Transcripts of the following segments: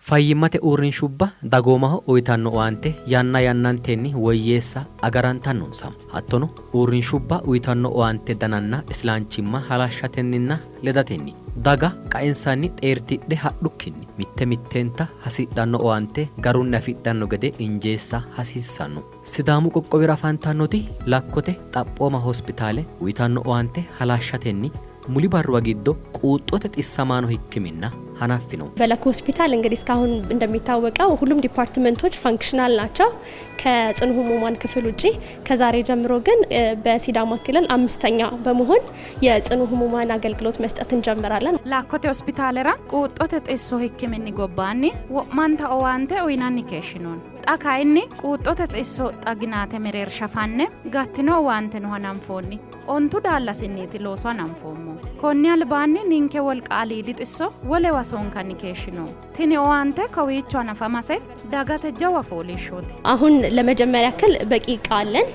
Fayyimmate uurrinshubba dagoomaho uytanno owaante yanna yannantenni woyyeessa agarantannonsa. Hattono uurrinshubba uytanno owaante dananna islaanchimma halashshatenninna ledatenni daga qaensanni xeertidhe hadhukkinni mitte mittenta hasidhanno owaante garunni afidhanno gede injeessa hasiissanno. Sidaamu qoqqowira afantannoti Lakkote xaphooma hospitaale uytanno owaante halashshatenni muli barruwa giddo quuxxote xissamaano hikkiminna hanaffino. በለኩ ሆስፒታል እንግዲህ እስካሁን እንደሚታወቀው ሁሉም ዲፓርትመንቶች ፋንክሽናል ናቸው ከጽኑ ህሙማን ክፍል ውጪ። ከዛሬ ጀምሮ ግን በሲዳማ ክልል አምስተኛ በመሆን የጽኑ ህሙማን አገልግሎት መስጠት እንጀምራለን። Lakkote hospitaalera quuxxote xisso hikkiminni gobbaanni wo'manta owaante uyinanni keeshshinoonni. Xa kayinni quuxxote xisso xaginaate mereersha fanne gattino owaanteno hananfoonni. 5 daallasinniiti looso hananfoommohu. Konni albaanni ninke wolqa aliidi xisso wolewa sonkanni keeshshinoommo. Tini owaante kowiicho hanafamase dagate jawa fooliishshooti. አሁን ለመጀመሪያ ያክል በቂ እቃ አለን።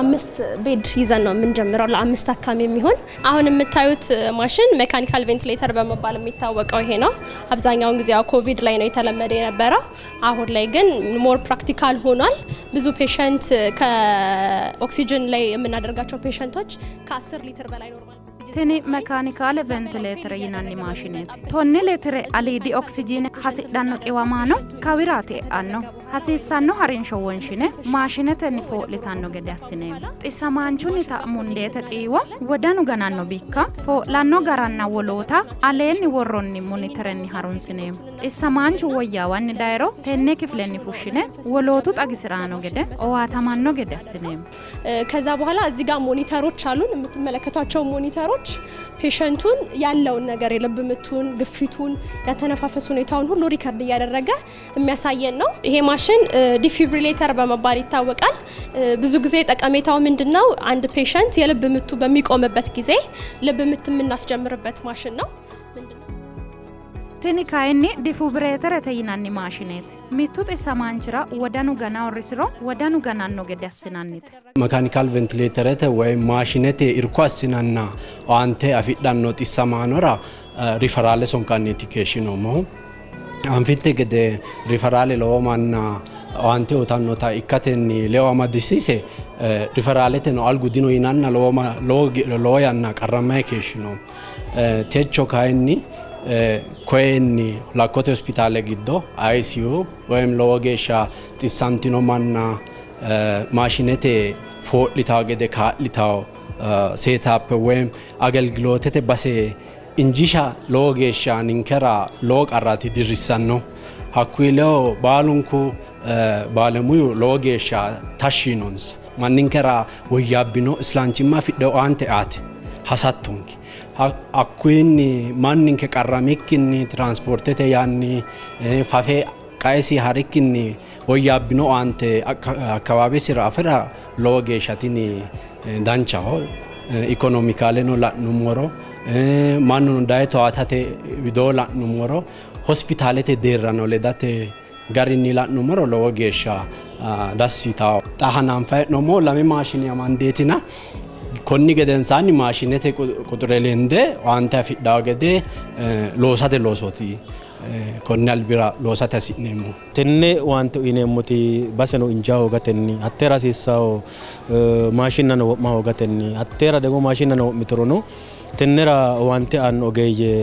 5 ቤድ ይዘን ነው የምንጀምረው ለአምስት ታካሚ የሚሆን። አሁን የምታዩት ማሽን ሜካኒካል ቬንቲሌተር በመባል የሚታወቀው ይሄ ነው። አብዛኛውን ጊዜ ያው ኮቪድ ላይ ነው የተለመደ የነበረው። አሁን ላይ ግን ሞር ፕራክቲካል ሆኗል። ብዙ ፔሸንት ከኦክሲጅን ላይ የምናደርጋቸው ፔሸንቶች ከ10 ሊትር በላይ ኖርማል Tini mekaanikaale ventileetere yinanni maashineeti. 10 liitire aliidi oksijiine hasidhanno xiwamaano kawiraati e'anno. Hasiissanno harinsho wonshine maashinetenni foo'litanno gede assineemmo. Xissamaanchunnita mundeete xiiwo, wodanu gananno bikka, foo'lanno garanna woloota aleenni worroonni moniterenni harunsineemmo. Xissamaanchu woyyaawanni dayiro tenne kifilenni fushshine wolootu xagisiraano gede owaatamanno gede assineemmo. ከዛ በኋላ እዚህ ጋር ሞኒተሮች አሉን። የምትመለከቷቸው ሞኒተሮች ፔሸንቱን ያለውን ነገር የልብ ምቱን፣ ግፊቱን፣ ያተነፋፈስ ሁኔታውን ሁሉ ሪከርድ እያደረገ የሚያሳየን ነው። ይሄ ማሽን ዲፊብሪሌተር በመባል ይታወቃል። ብዙ ጊዜ ጠቀሜታው ምንድነው? አንድ ፔሸንት የልብ ምቱ በሚቆምበት ጊዜ ልብ ምት የምናስጀምርበት ማሽን ነው። Tini kayinni difubireeterete yinanni maashineeti. Mittu xissamaanchira wodanu gana uurrisiro wodanu gananno gede assinannite. Mekaanikaal ventileeterete woy maashinete irko assinanna owaante afidhanno xissamaanora riferaale sonkanniiti keeshshinoommohu. Anfinte gede riferaale lowo manna owaante uyitannota ikkatenni ledo amadisiise riferaaleteno algu dino yinanna lowo yanna qarrammayi keeshshinoommo. Techo kayinni koyenni Lakkote hospitaale giddo ICU woyim lowo geeshsha xissantino manna maashinete foo'litawo gede kaa'litawo seetaappe woyim agelgilootete base injisha lowo geeshsha ninkera lowo qarraati dirrissanno. Hakkuyi ledo baalunku baalemuyu lowo geeshsha tashshi yinonsa. Manninkera woyyaabbino islaanchimma afidhe owaante aate hasattonke. Hakkuyinni manninke qarramikkinni tiranspoortete yaanni fafe qaesi harikkinni woyyaabbino owaante akkawaawesira afira lowo geeshsha tini danchaho. Ikonomikaaleno la'nummoro, mannuno daye towatate widoo la'nummoro, hospitaalete deerrano ledate garinni la'nummoro lowo geeshsha dassi yitawo. Xa hananfayi hee'noommohu 2 maashine amandeetina konni gedensaanni maashinete quxure lende owaante afidhawo gede loosate loosooti konni albira loosate hasi'neemmo. Tenne owaante uyineemmoti baseno injaa hoogatenni, hatteera hasiissawo maashinnano wo'ma hoogatenni, hatteera ደግሞ maashinnano wo'miturono tennera owaante aanno ogeeyye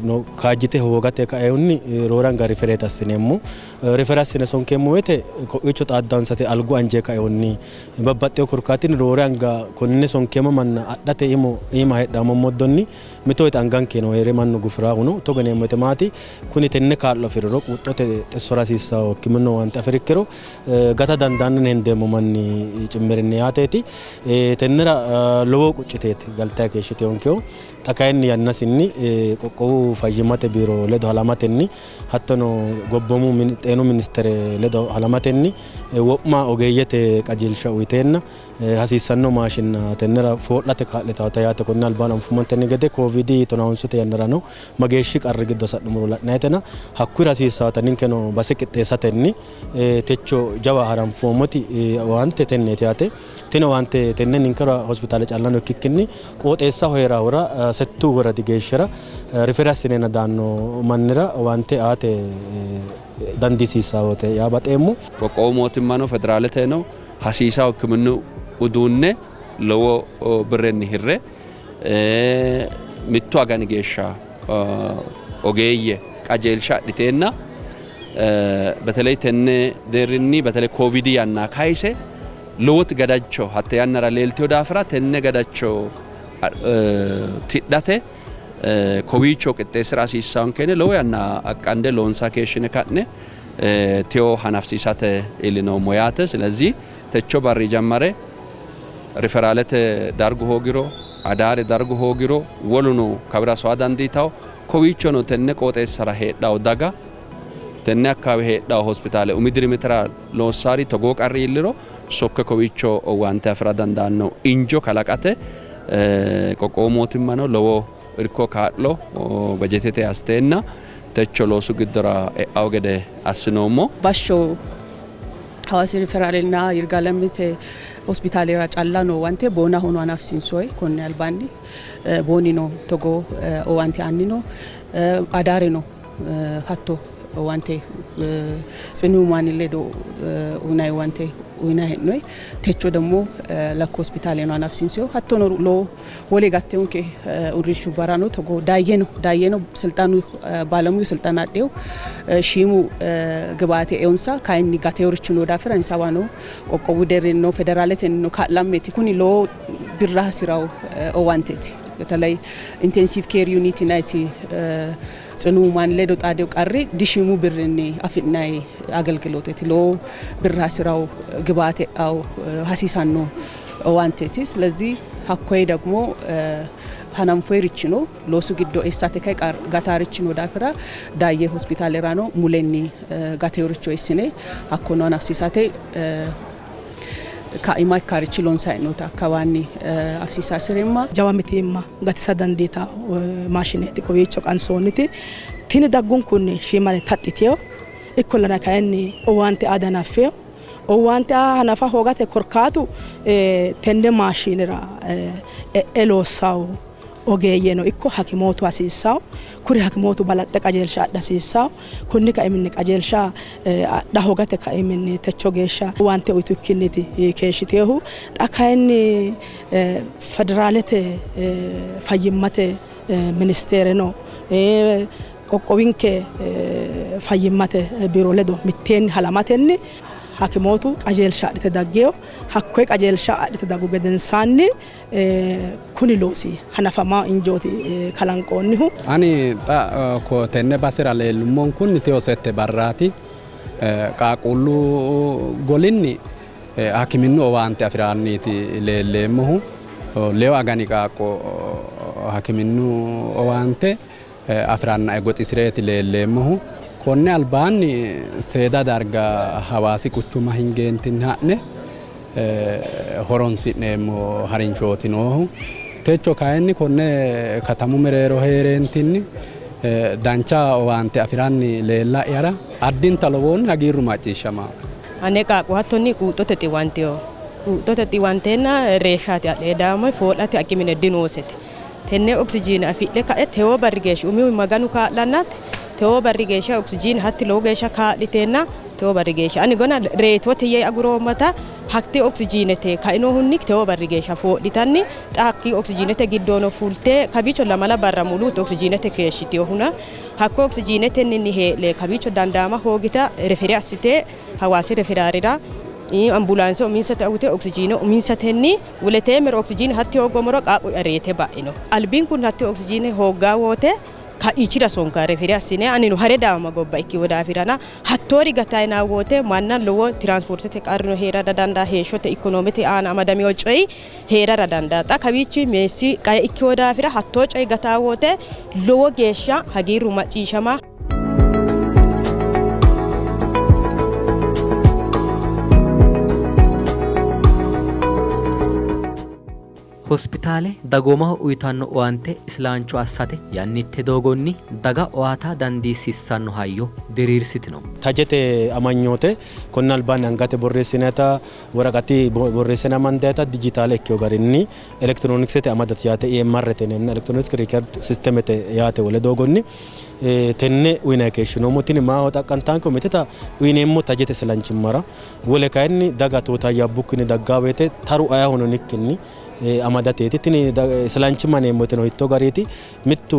no kaajjite hoogate kaehunni roore anga rifereet assineemmo. Rifere assine sonkeemmo woyte ko'iicho xaaddansate algu anje kaehunni babbaxxewo korkaatinni roore anga konne sonkeemmo manna adhate iima heedhaamo moddonni mito woyte anganke no heere mannu gufiraahuno. Togo yineemmo woyte maati kuni tenne kaa'lo afiriro quuxxote xissora hasiissawo hikkiminnu owaante afirikkiro gata dandaanno hendeemmo manni cimmirinni yaateeti. Tennera lowo qucciteeti galtayi keeshshiteyoonkehu. Xa kayinni yannasinni qoqqowu fayyimmate biiro ledo halamatenni hattono gobboomu xeenu ministere ledo halamatenni wo'ma ogeeyyete qajeelsha uyiteenna hasiissanno maashinna tennera foo'late kaa'litaata yaate. Konni albaanni anfummontenni gede koovidi tonaa yannarano mageeshshi qarri giddo sa'numoro la'nayitena hakkuyira hasiissaata ninkeno base qixxeessatenni techo jawa haranfoommoti owaante tenneeti yaate. Tini owaante tenne ninkera hospitaale callano ikkikkinni qooxeessaho heeraahura Settu woradi geeshshira rifere assineenna daanno mannira owaante aate dandiisiissawote yaa baxeemmo. Qoqqowu mootimmano federaaleteno hasiisawo hikkiminnu uduunne lowo birrenni hirre mittu agani geeshsha ogeeyye qajeelsha adhiteenna በተለይ tenne deerrinni በተለይ ኮቪድ yanna kayise lowoti gadacho hatte yannara leelteyo daafira tenne gadacho tidhate kowiicho qixxeessira hasiissanke yine lowo yanna aqqande loonsa keeshshine ka'ne teyo hanafsiisate iillinoommo yaate. ስለዚህ techo barri jammare riferaalete dargu hoogiro adaare dargu hoogiro woluno kawira soa dandiitawo kowiichono tenne qooxeessara heedhawo daga tenne akkaawe heedhawo hospitaale umi dirimitira loossaari togoo qarri iilliro sokke kowiicho owaante afira dandaanno injo kalaqate qoqqowu mootimmano lowo irko kaa'lo bajetete asteenna techo loosu giddora e'awo gede assinoommo. Bashsho Hawaasi riferaalenna Yirgaalamete hospitaalera calla noo owaante boonahono hanafisiinsoyi konni albaanni boonino togoo owaante aanni no, adaareno hatto owaante tsinu ህሙማን ledo uyinanni owaante uyinanni hee'noyi. Techo ደግሞ lakko hospitaaleno hanafisiinsoyi hattono lowo wole gatteunke uurrinshubarano togo daayeno daayeno silxaanu ባለሙዩ ስልጠና adheው shiimu ግብአት eonsa kayinni gateeworichi noo daafira insawano qoqqowu deerrinni federaaletennino kaa'lammeeti kuni lowo birra hasirawo owaanteeti. በተለይ ኢንቴንሲቭ ኬር ዩኒት ናይቲ ጽኑ ህሙማን ledo xaadew qarri dishiimu birrinni afi'nanni agelgilooteeti. Lowo birra hasirawo ግብአት e'awo hasiisanno owaanteeti. ስለዚህ hakkoye ደግሞ hananfoyirichi no loosu giddo eessate kay gataarichi noo daafira daayye hospitaalerano mulenni gateeworicho eessine hakkono hanafisiisate kaima ikkaarichi loonsanni hee'noota kawaanni afisiisa hasireemma. Jawa mitiimma gatisa dandiita maashineeti kowiicho qansoonniti. Tini daggunkunni shiimare taxxiteyo ikkollana kayinni owaante aa danaffeyo. Owaante aa hanafa hoogate korkaatu tenne maashinera e'e loossawo ogeeyyeno ikko hakimootu hasiissawo. Kuri hakimootu balaxxe qajeelsha adha hasiissawo. Kunni kaiminni qajeelsha adha hoogate kaiminni techo geeshsha owaante uyitukkinniiti keeshshiteehu. Xa kayinni federaalete fayyimmate ministeereno qoqqowinke fayyimmate biiro ledo mitteenni halamatenni hakimootu qajeelsha adhite daggeyo. Hakkoye qajeelsha adhite daggu gedensaanni kuni loosi hanafama injooti kalanqoonnihu. Ani xa ko tenne basera leellummonkunni teyo sette barraati qaaqquullu golinni hakiminnu owaante afi'ranniiti leelleemmohu. Leyo agani qaaqqo hakiminnu owaante afi'ranna goxisireeti leelleemmohu. Konne albaanni seeda darga Hawaasi quchuma hingeentinni ha'ne horonsi'neemmo harinshooti noohu. Techo kayinni konne katamu mereero heereentinni dancha owaante afi'ranni leella'yara addinta lowoonni hagiirru macciishshama. Ane qaaqqu hattonni quuxxote xiwanteyo. Quuxxote xiwanteenna reeshshaati adhee daamo foo'late aqimine dinoosete. Tenne oksijiine afidhe ka'e tewo barri geeshsha umihu Maganu kaa'lanna tewo barri geeshsha oksijiine hatti lowo geeshsha kaa'liteenna tewo barri geeshsha ani gona reetote yee aguroommata hakti oksijiinete kainohunni tewo barri geeshsha foo'litanni xa hakki oksijiinete giddono fulte kawiicho lamala barra mulu oksijiinete keeshshitinohuna hakko oksijiinetenni hee'le kawiicho dandaama hoogita refere assite Hawaasi referaarira ambulaanse uminsate awute oksijiine uminsatenni wuleteemmero oksijiine hatti hooggomoro qaaqqu reete ba'ino. Albinkun hatti oksijiine hooggaa woote ka'ichira sonka refere assine anino hare daama gobba ikkiwo daafirana hattoori gatayina woote manna lowo tiranspoortete qarrino heerara dandaa, heeshshote ikonoomete aana amadamiyo coyi heerara dandaa. Xa kawiichi meessi qae ikkiwo daafira hattoo coyi gataa woote lowo geeshsha hagiirru macciishshama. Hospitaale dagoomaho uytanno owaante islaancho assate yannitte doogonni daga owaata dandiissiissanno hayyo diriirsitino. Tajete amanyoote konni albaanni angate borreessinayta woraqati borreessine amandayta dijitaale ikkino garinni elektirooniksete amadate yaate EMR-te yineenna elektirooniks riikerd sistemete yaate wole doogonni tenne uyinanni keeshshinoommo. Tini maaho xaqqantaanke umiteta uyineemmo tajete silanchimmara wole kayinni daga tootayyabbukkinni daggaa woyte taru ayeehono nikkinni amadateeti. Tini silanchimma yineemmo woyteno hiittoo gariiti mittu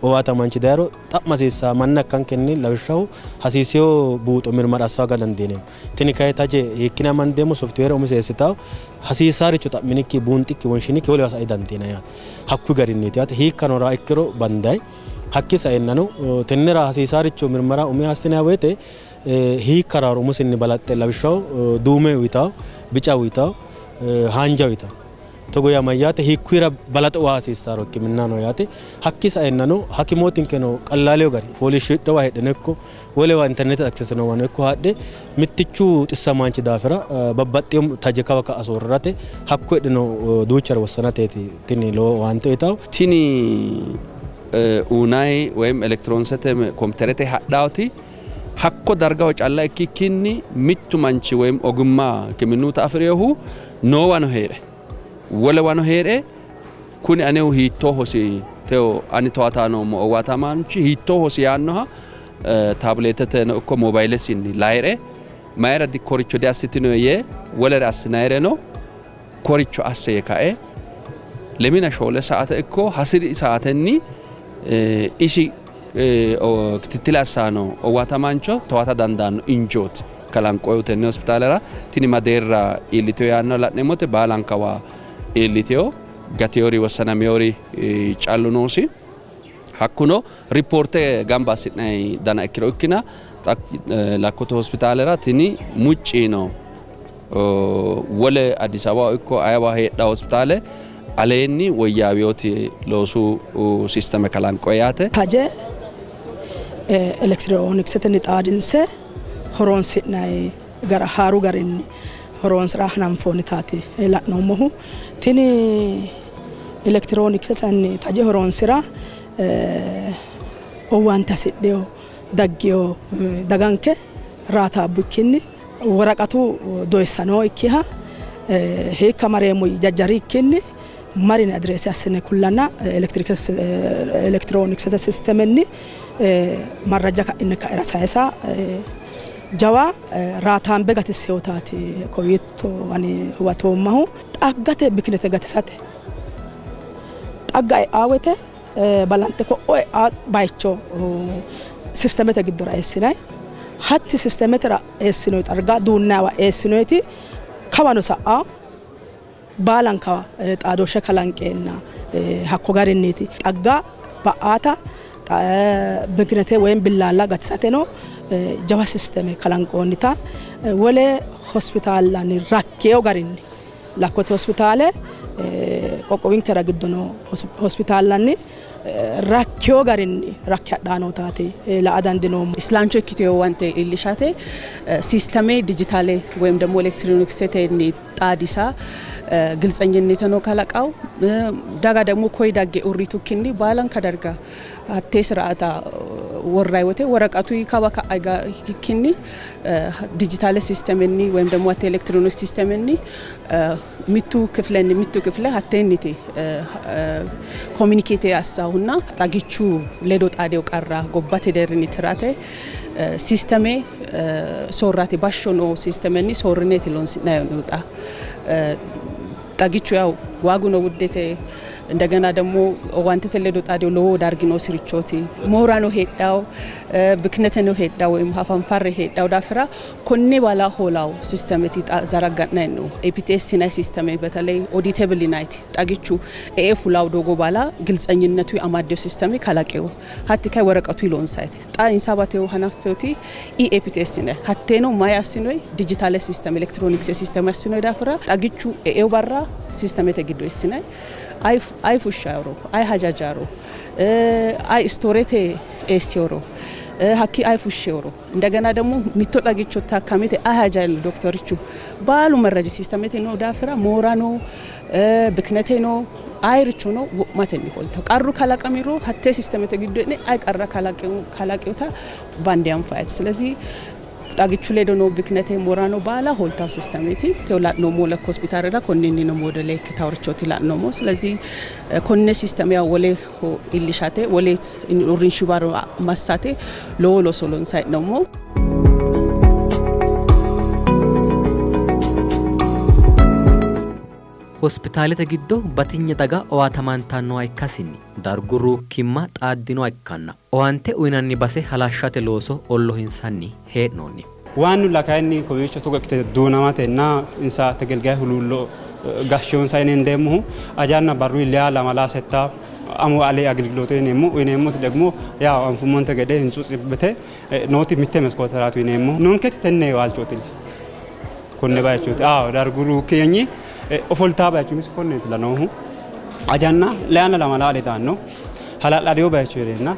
owaatamanchi dayiro xa'ma hasiissaa manna ikkankenni lawishshaho hasiiseyo buuxo mirmara assa hooga dandiineemmo. Tini kayi taje hiikkine amandeemmo softweere umise eessitawo hasiisaaricho xa'minikki buunxikki wonshinikki wolewa sae dandiinanni yaate. Hakkuyi garinniiti yaate hiikkano raa ikkiro bandayi hakki saeennano tennera hasiisaaricho mirmara umi assinanni woyte hiikkaraaro umusinni balaxxe lawishshaho duume uyitawo, bica uyitawo, haanja uyitawo. Togo yaa mayyaate hiikkuyira balaxo waa hasiissaro hikkiminna no yaate. Hakki saeennano hakimootinkeno qallaaleyo gari fooliishshidhowa heedheno ikko wolewa internete access noowano ikko haadhe mittichu xissamaanchi daafira babbaxxeyo taje kawa ka'a soorrirate hakku heedheno duuchare wossanateeti tini lowo owaante uyitawo. Tini uunay woyim elektiroonsete kompiiterete hadhaawoti hakko dargaho calla ikkikkinni mittu manchi woyim ogimma hikkiminnuta afi'rinohu noowano hee're wolewano hee're kuni anehu hiittoohosi teo ani towataa noommo owaatamaanchi hiittoohosi yaannoha taabileeteteno ikko moobayilesinni layi're mayira koricho diassitino yee wolere assinayireno koricho asse yee kae lemina shoole saate ikko hasiri saatenni isi kitittile assaano owaatamaancho towaata dandaanno injooti kalanqoyu tenne hospitaalera tini madeerra iilliteyo yaanno la'neemmote baalankawa iilliteyo gateyoori wossanameyori callu noosi. Hakkuno ripoorte gamba assi'nanni dana ikkiro ikkina lakkote hospitaalera tini mucciino wole Addis Ababaho ikko ayewa heedha hospitaale aleenni woyyaawiyoti loosu sisteme kalanqo yaate. Taje elektiroonikisetenni xaadinse horoonsi'nanni gara haaru garinni horoonsira hananfoonnitaati la'noommohu. Tini elektiroonikisetenni taje horoonsira owaante hasidheyo daggeyo daganke raataabbukkinni woraqatu doyissa nookkiha hiikka mareemmo jajjarikkinni marine adireese assine kullanna elektirooniksete sistemenni marraja ka'inni ka'ira sayisa jawa raataambe gatisseyotaati kowiitto ani huwatoommahu. Xaggate bikinete gatisate xagga e'aa woyte balante ko'o e'aa bayicho sistemete giddora eessinay hatti sistemetera eessinoyi xarga duunnayiwa eessinoyiti kawano sa'a baalankawa xaadooshshe kalanqeenna hakko garinniiti xagga ba'aata bikinete woyim billaalla gatisateno jawa sisteme kalanqoonnita wole hospitaallanni rakkeyo garinni lakkote hospitaale qoqqowinkera giddo noo hospitaallanni rakkeyo garinni rakke hadhaanotaati la'a dandiinoommo. Islancho ikkiteyo owaante iillishate sisteme dijitaale ወይም ደግሞ ኤሌክትሮኒክሴቴኒ xaadisa ግልጸኝነትeno kalaqaw daga ደግሞ koyi dagge uurritukkinni baalanka darga hattee sira'ata worray wote woraqatu kawa ka'a higikkinni dijitaale sistemenni ወይም ደግሞ hatte elektirooniks sistemenni mittu kifilenni mittu kifile hatteenniti communicate assahunna xagichu ledo xaadeyo qarra gobbate deerrinni tirate sisteme soorrate bashsho noo sistemenni soorrineeti loonsi'nayi xa xagichu ያው ዋጉ ነው ውዴቴ እንደገና ደግሞ owaantete ledo xaadeyo lowo dargi noosirichooti moorano heedhawo bikineteno heedhawo ወይም hafanfarre heedhawo daafira konne baala hoolawo sistemeti zaraga'nayi no EPTS yinayi sisteme በተለይ auditable yinayiti xagichu e'e fulawo doogo baala ግልጸኝነቱ amaddeyo sisteme kalaqeyo hatti kayi woraqatu loonsayite xa insa bateyo hanaffeyoti EPTS yinayi hatteeno mayi assinoyi dijitaale sisteme elektironikse sisteme assinoyi daafira xagichu e'eyo barra sistemete giddo eessinayi ayi fushshayoro ayi hajajaro ayi istoorete eessiyoro Hakki ayi fushsheoro እንደገና ደግሞ mitto xagicho ታካሚቴ አይ hajaino ዶክተርቹ baalu መረጃ ሲስተሜቴ noo daafira moora no biknete no ayiricho no wo'matenni holtawo qarru kalaqamiro hattee sistemete giddo e'ne ayi qarra kalaqewota bande anfayite ስለዚህ xagichu ledo noo biknete moora no baala holtawo sistemeeti teo la'noommo lekka hospitaalera konninni no modele ikkitaworichooti la'noommo ስለዚህ konne sisteme yaw woleho iillishate wole uurrinshubbara massate lowo looso loonsayi hee'noommo. Hospitaalete giddo batinye daga owaatamantannoha ikkasinni dargu ruukkimma xaaddinoha ikkanna owaante uyinanni base halashshate looso ollohinsanni hee'noonni. ዋኑላ kayinni kowiicho togo ikkite duunamatenna insa tegelgaye huluullo gashshoonsa yineemmohu ajanna barru leya lamala setta amu ale አገልግሎት yineemmo uyineemmoti ደግሞ ያው anfummonte gede hintsu tsibbete nooti mitte meskooteraati yineemmo nonketi tenne waalchooti konne bayichooti awo dargu ruukkiyenyi ofoltaa bayicho misi konneeti la noohu ajanna leyanna lamala ale daanno hala'ladeo bayicho heereenna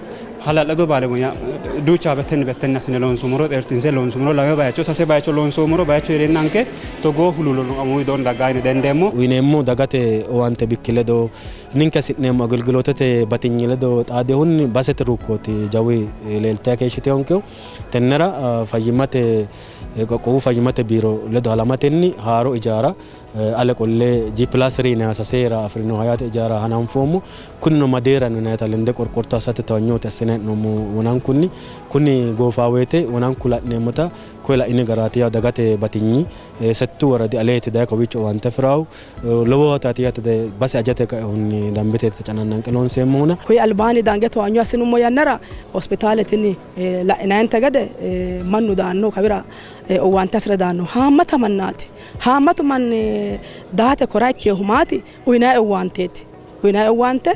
hala'lado baalemuya duucha bettenni bettenni assine loonsummoro xeertinse loonsummoro lame bayicho sase bayicho loonsoommoro bayicho heereennanke togoo huluullo amu widoonni daggaa yine dendeemmo. Uyineemmo dagate owaante bikki ledo ninke hasi'neemmo agelgilootete batinyi ledo xaadehunni basete ruukkooti jawi leeltayi keeshshitewonkehu tennera fayyimmate qoqqowu fayyimmate biiro ledo halamatenni haaro ijaara ale qolle G plus yinanniha saseera afirinoha yaate ijaara hananfoommo kunino madeerano yinannita lende qorqorto assate towanyooti assine hee'noommo wonankunni kuni goofaa woyte wonanku la'neemmota koye la'ini garaati yaw dagate batinyi settu woradi aleeti daye kowiicho owaante afiraahu lowo taati yaate base ajate kaehunni dambete canannanqe loonseemmohuna. Koye albaani dange towanyo assinummo yannara hospitaaletinni la'inayinte gede mannu daanno kawira owaante hasire daanno haammata mannaati haammatu manni daate kora ikkeehu maati uyinayi owaanteeti uyinayi owaante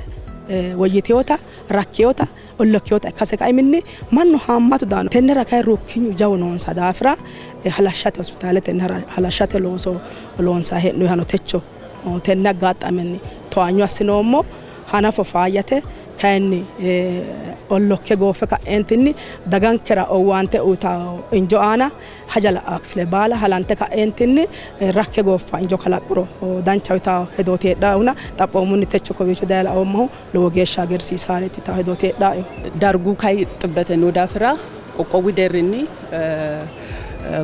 woyyiteewota rakkeewota ollokkeewota ikkase kaiminni mannu haammatu daanno tennera kayi ruukkinyu jawu noonsa daafira halashshate hospitaale tennera halashshate looso loonsayi hee'noyihano techo tenne aggaxxamenni towaanyo assinoommo hanafo faayyate kayinni ollokke goofe ka'eentinni dagankera owaante uyitawo injo aana haja la'awo kifile baala halante ka'eentinni rakke gooffa injo kalaqquro dancha yitawo hedooti heedhaahuna xaphoomunni techo kowiicho daye laoommahu lowo geeshsha hagiirsiisaareeti yitawo hedooti heedhaae. Dargu kayi xibbete noo daafira qoqqowu deerrinni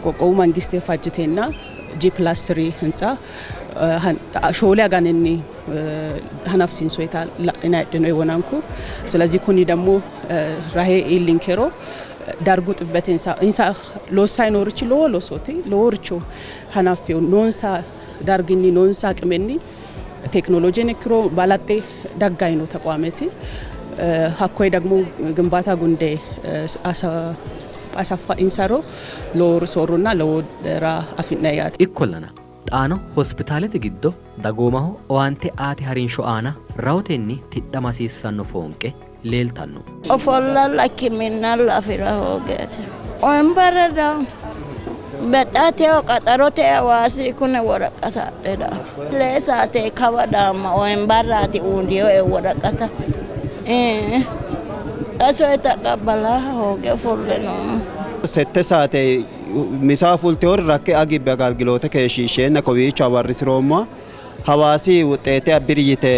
qoqqowu mangiste fajjiteenna G plus 3 ህንጻ shoole aganenni hanafisiinsoyita la'inayi heedhinoyi wonanku ስለዚህ kuni ደግሞ rahe iillinkero dargu xibbete insa loossayi noorichi lowo loosooti loworicho hanaffewo noonsa darginni noonsa aqimenni tekinoloojeno ikkiro balaxxe daggayi noo ተቋmeeti hakkoye ደግሞ ግንባታ gunde asaffa insaro lowo soorronna lowo ra afi'nayi yaate. Ikkollana xaano hospitaalete giddo dagoomaho owaante aate harinsho aana rahotenni tidhama hasiissanno foonqe leeltanno. Ofollalla hikkiminalla afira hoogeeti. Wonbarra daa bexateho qaxarote hawaasi kune woraqata adhe daa lee saate kawa daamma wonbarraati uundioe woraqata xa soye taqabbalaaha hooge ofolle noommo. Sette saate misa fulteori rakke agibbe agalgiloote keeshshiishsheenna kowiicho hawarrisiroommoha hawaasi wuxeete abbiri yite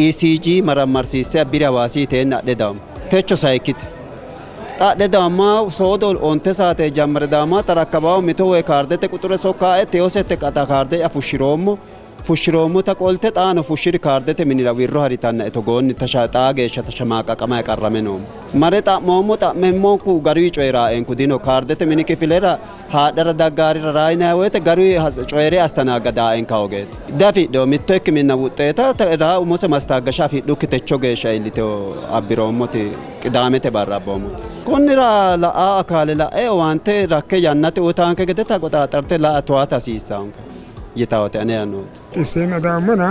ECG marammarsiisse abbiri hawaasi yiteenna adhe daammo. Techo sayikkite. Xa adhe daamma soodo 9 saate jammare daamma xarakkabawo mito woy kaardete quxure sokkae teo sette qaxa kaarde'ya fushshiroommo. Fushshiroommota qolte xaano fushshiri kaardete minira wirro haritannae togoonni xaa geeshsha tashamaaqaqamayi qarrame noommo. Mare xa'moommo xa'memmonku garuyi coyiraaenku dino kaardete mini kifilera haadhara daggaarira raayinayi woyte garuyi coyire astanaaggadaaenka hogeeti. Diafidheo mitto hikkiminna wuxxeeta raa umose mastaaggasha afidhukki techo geeshsha iilliteo abbiroommoti qidaamete barra abboommoti. Konnira la'a akaale la'e owaante rakke yannate uyitaanke gede taqoxaaxarte la'a towaata hasiissaanke yitawote anera nooti. Xisseenna daammona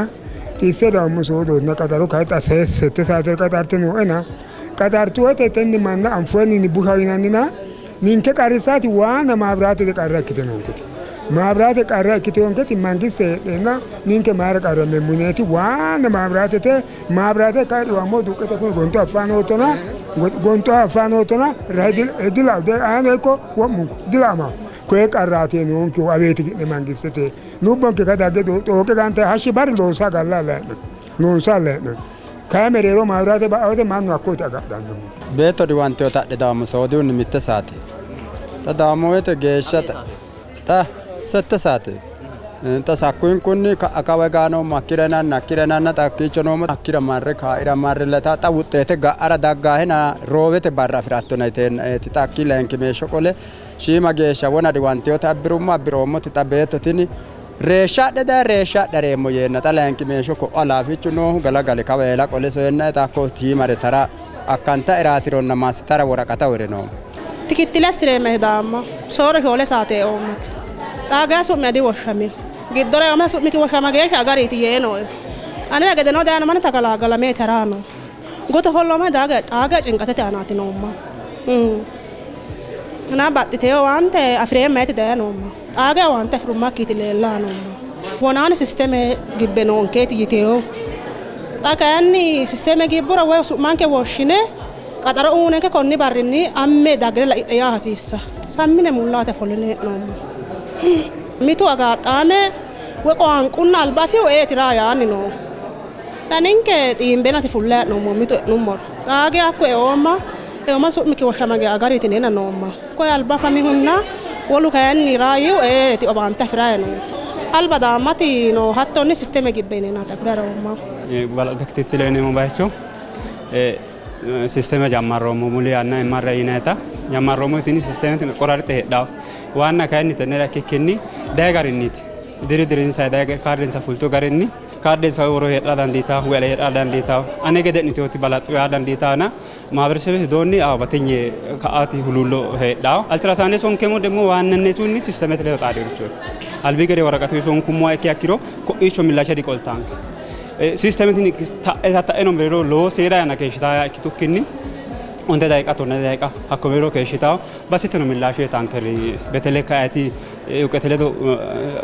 xisse daammo soodootna qaxaro kayi xa sette saatera qaxarte nooena qaxartu woyte tenne manna anfoonni bushaho yinannina ninke qarrissaati waana maabiraatete qarra ikkite noonketi. Maabiraate qarra ikkiteyonketi mangiste heedheenna ninke mayira qarrammeemmo yineeti waana maabiraatete maabiraate kayi dhiwammo duqqete kuni gonto affaa noottona Gonxo affa noottona rahe dila ayino ikko wo'munku dila'amawo. Koye qarraati noonkehu abeeti ki'ne mangistete lubbonke ka dagge xooqe gante hashshi bari loossa galla hee'no loonsa hee'no kayi mereero maabiraate ba'awote mannu hakkooti agadhannohu. Beetto dhiwantewota adhe daammo soodihunni 1 saate xa daammo woyte geeshsha xa 7 saate xa sakkuinkunni ka'a kawa gaanoommo hakkira hinanna hakkira hinanna xa hakkiicho noommo hakkira marre kaa'ira marre leta xa wuxxeete ga'ara daggaahena roowete barra afirattona yiteennaeeti xa hakkii layinkimeeshsho qole shiima geeshsha wona dhiwantewota abbirummo abbiroommoti xa beetto tini reeshsha adhe daye reeshsha adhe hareemmo yeenna xa layinkimeeshsho ko'o alaafichu noohu galagale kawa eela qole soyennae xa hakko tiimare tara akkanta eraatironna massitara woraqata wore noommo. Tikittile assireemma daamma sooro 4 saate eoommate xaa su'mi diwoshshamino giddora eooma su'miki woshshama geeshsha agariiti yee nooe anera gedeno dayino manni tagalaagalameeti haraa no goto hollooma xaaga cinqatete aanaati noomma na baxxiteyo owaante afireemma yeeti daye noomma xaaga owaante afirummakkiiti leellaa noomma wonaani sisteme gibbe noonkeeti yiteyo xa kayinni sisteme gibbura woy su'manke woshshine qaxaro uunenke konni barrinni amme daggine la'idhe yaa hasiissa sammine mullaate ofolline hee'noommo mitu agaaxaame woy qoanqunna alba afihu eeti raa yaanni noo xa ninke xiimbenati fulle hee'noommo mitu e'nummoro xaage hakko eoomma eooma su'mikki woshshama gee agariiti nena noomma koye alba afamihunna wolu kayinni raa yiihu eeti owaante afirayi noo alba daammati no hattonni sisteme gibbe yineenaati agure haroomma. Balaxote kittittile yineemmo bayicho sisteme jammarroommo muli yanna marra yinayita jammarroommo tini sistemete qorarte heedhawo waanna kayinni tennera ikkikkinni dayi garinniiti diri dirinsa dayi kaardensa fultu garinni kaardensa woro heedha dandiitawo woy ale heedha dandiitawo ane gede'niteoti balaxxu yaa dandiitawona ማህበረሰብ ዶኒ አው በተኝ ከአቲ ሁሉሎ ሄዳው አልትራሳውንድ ሶንከሞ ደግሞ ዋነነቱኒ ሲስተመት ላይ ተጣዲሮቾት አልቢ ገደ ወረቀቱ ሶንኩሞ አይኪያኪሮ ኮኢቾ ሚላሸ ዲቆልታንክ ሲስተመትን ታኤ ነው በሮ ሎ ሴራ ያና ከሽታ ያኪቱኪኒ onte daqiiqa tonne daqiiqa hakko mereero keeshshitawo basete no millaashu yetaankeri betele kaeti እውቀት ledo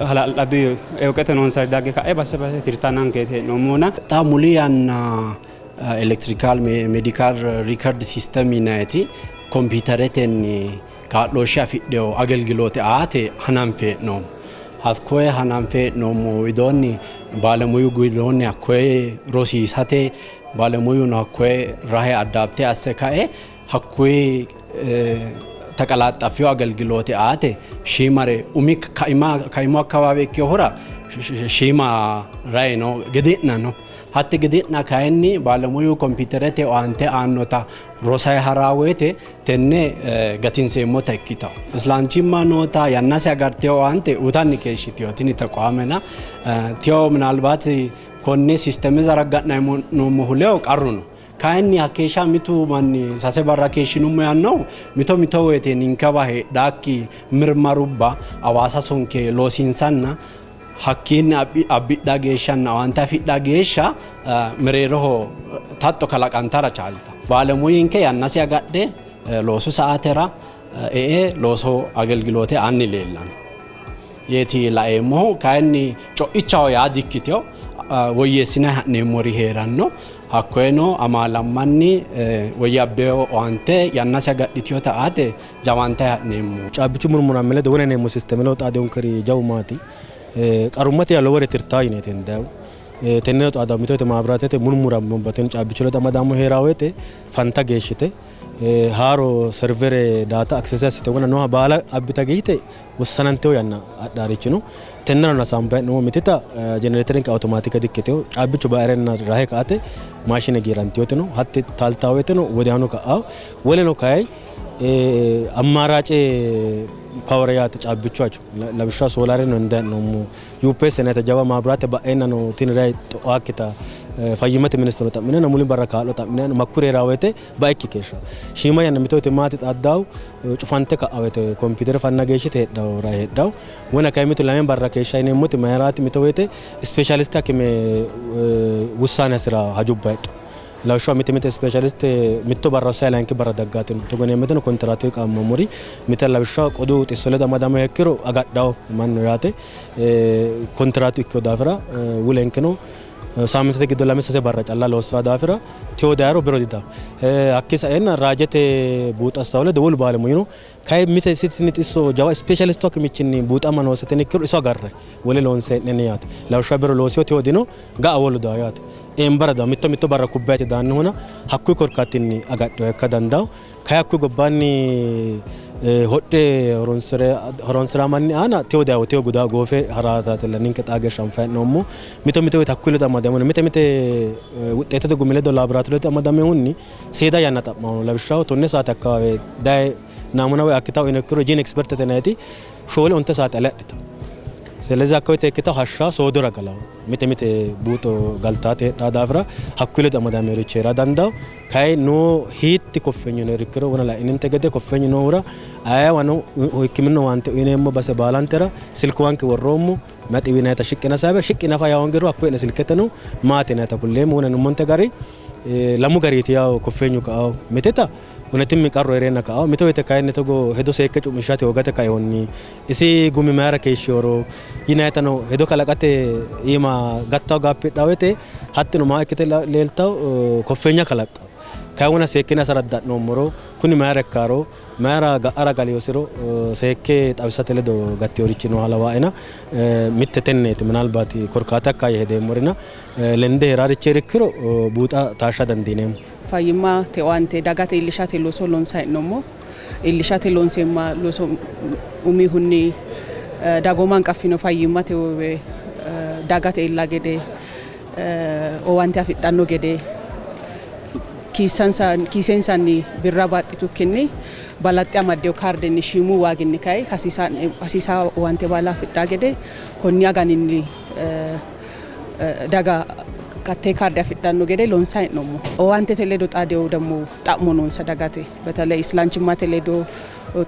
hala'ladu እውቀት noonsari dagge ka'e base base tirtannankeeti hee'noommona. Xa muli yanna electrical medical record system yinayiti kompiiteretenni kaa'looshshe afidheyo agelgiloote aate hananfe hee'noommo. Hakkoye hananfe hee'noommo widoonni baalemuyu widoonni hakkoye rosiisate ባለሙያውን hakkoye rahe adaapte asse kae hakkuyi ተቀላጣፊው አገልግሎት aate shiimare umi kaimu አካባቢ ikkinohura shiima rahe no gede'na no hatte gede'na kayinni baalemuyu kompiiterete owaante aannota rosayi haraa woyte tenne gatinseemmota ikkitawo islanchimma noota yannase agarteyo owaante uyitanni keeshshiteyo tini tequwaamena tiyo ምናልባት konne sisteme zaraga'nayi noommohu ledo qarru no kayinni hakkeeshsha mitu manni sase barra keeshshinummo yaannohu mito mito woyte ninkewa heedhaakki mirmarubba Hawaasa sonke loosiinsanna hakkiinni abbidha geeshshanna owaante afidha geeshsha mereeroho taxxo kalaqantara chaalta baalemuyinke yannasi agadhe loosu sa'aatera e'e looso agelgiloote aanni leellanno yeeti laeemmohu kayinni co'ichaho yaa dikkiteyo woyyeessinayi ha'neemmori heeranno hakkoyeno amaalammanni woyyaabbeyo owaante yannase agadhiteyota aate jawaantayi ha'neemmo. Caabbichu murmuramme ledo wona yineemmo sisteme ledo xaadinonkeri jawu maati qarummate yaa lowore tirtaa yineeti hendayihu tenne ledo xaadawo mito woyte maabiraatete murmuramme bateno caabbichu ledo amadammo heeraa woyte fanta geeshshite haaro servere data access assite wona nooha baala abbita geeshshite wossananteyo yanna adhaarichi no tennera no hasaambayi hee'noommo mitita jenereterenke automaatike dikkiteyo caabbichu baerenna rahe ka'ate maashine giiranteyote no hatte taaltawo woyteno wodiyaano ka'awo woleno kayi አማራጭ ፓወር ያተ caabbichu hajo lawishshaho soolaare no hendayi hee'noommo UPS yinayita jawa maabiraate ba'eenna no tini rayi xo'aakkita fayyimmate ministero xa'minenna muli barra kaa'lo xa'minenna makkuri heeraa woyte baikki keeshshawo shiima yanna mito woyte maati xaaddawo cufante ka'a woyte kompiitere fanna geeshshite heedhawo rayi heedhawo wona kayi mitu lame barra keeshsha yineemmoti mayiraati mito woyte ispeeshaaliste hakime wussane hasira hajubba heedhawo lawishshaho mite mite ispeeshaaliste mitto barra sai layinki barra daggaati no togo yineemmo woyteno kontiraatu qaammamori mite lawishshaho qodu xisso ledo amadamayi ikkiro agadhawo mannu yaate kontiraatu ikkeyo daafira wulenkeno Saammintete giddo lame sase barra calla loossaa daafira tewo dayro bero didaa. Hakki saenna raajete buuxo assawo ledo wolu baalemuyi no. Kayi mite tini xisso jawa ispeeshalistu hakimichinni buuxama noose tini ikkiro iso agarre wole loonse hee'nenni yaate. Lawishshaho bero loosiyo tewo dino ga'a wolu daa yaate. Eembara daa mitto mitto barra kubbayate daannohuna hakkuyi korkaatinni agadhiwa ikka dandawo. Kayi hakkuyi gobbaanni hodhe horonsira manni aana tewo dayo tewo guda goofe haraataatilla ninke xaa geeshsha anfayi hee'noommo. Mito mito woyte hakkuyi ledo amadamino mite mite wuxxeetete gumi ledo laaboratorete ledo amadaminohunni seeda yanna xa'mawo. Lawishshaho 10 saate akkawaawe daye naamuna woy akkitawo uyino ikkiro GeneXpertete yinayiti 4 onte saate ale adhitawo. ስለዚህ hakka woyte ikkitawo hashsha soodora galawo. Mite mite buuxo galtaate heedhaa daafira hakkuyi ledo amadameworichi heera dandawo. Kayi noo hiitti koffeenyu no ikkiro wona la'ininte gede koffeenyu noohura ayeewano hikkiminnu owaante uyineemmo base baalantera silkuwanke worroommo. Maxi yinayita shiqqi nasaabe shiqqi nafa yaawongiro hakko hee'ne silketeno maati yinayita kulleemmo. Wona nummonte gari lamu gariiti yawo koffeenyu ka'awo miteta unetimmi qarru heereenna ka'awo mito woyte kayinni togo hedo seekke cu'mishate hoogate kaihunni isi gumi mayra keeshshihoro yinayitano hedo kalaqate iima gattawo gaappidhaa woyte hattino maa ikkite leeltawo koffeenya kalaqqawo. Kayi wona seekkine asaradda'noommoro kuni mayra ikkaaro mayra ga'ara galiyosiro seekke xawisate ledo gatteworichi nooha lawaena mitte tenneeti minalbaati korkaata ikka yee hedeemmorina lende heeraarichi heerikkiro buuxa taashsha dandiineemmo. Fayyimmate owaante dagate iillishate looso loonsanni hee'noommo. Iillishate loonseemma looso umihunni dagooma hanqaffino fayyimmate dagate iilla gede owaante afidhanno gede kiisensanni birra baaxxitukkinni balaxxe amaddino kaardenni shiimu waaginni kayi hasiisa owaante baala afidhaa gede konni aganinni daga kattee kaarde afidhanno gede loonsanni hee'noommo. Owaantete ledo xaadewo ደግሞ xa'mo noonsa dagate በተለይ islanchimmate ledo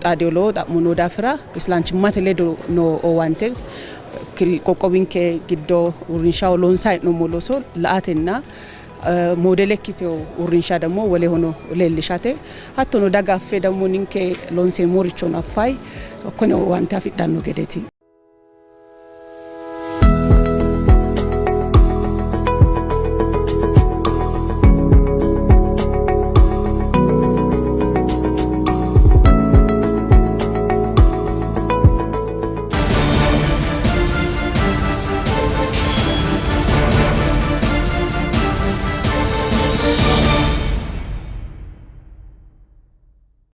xaadewo lowo xa'mo noo daafira islanchimmate ledo noo owaante qoqqowinke giddo uurrinshaho loonsanni hee'noommo looso la''atenna ሞዴል ikkitewo uurrinsha ደግሞ wolehono leellishate hattono daga affe ደግሞ ninke loonseemmorichono affayi hakkono owaante afidhanno gedeeti.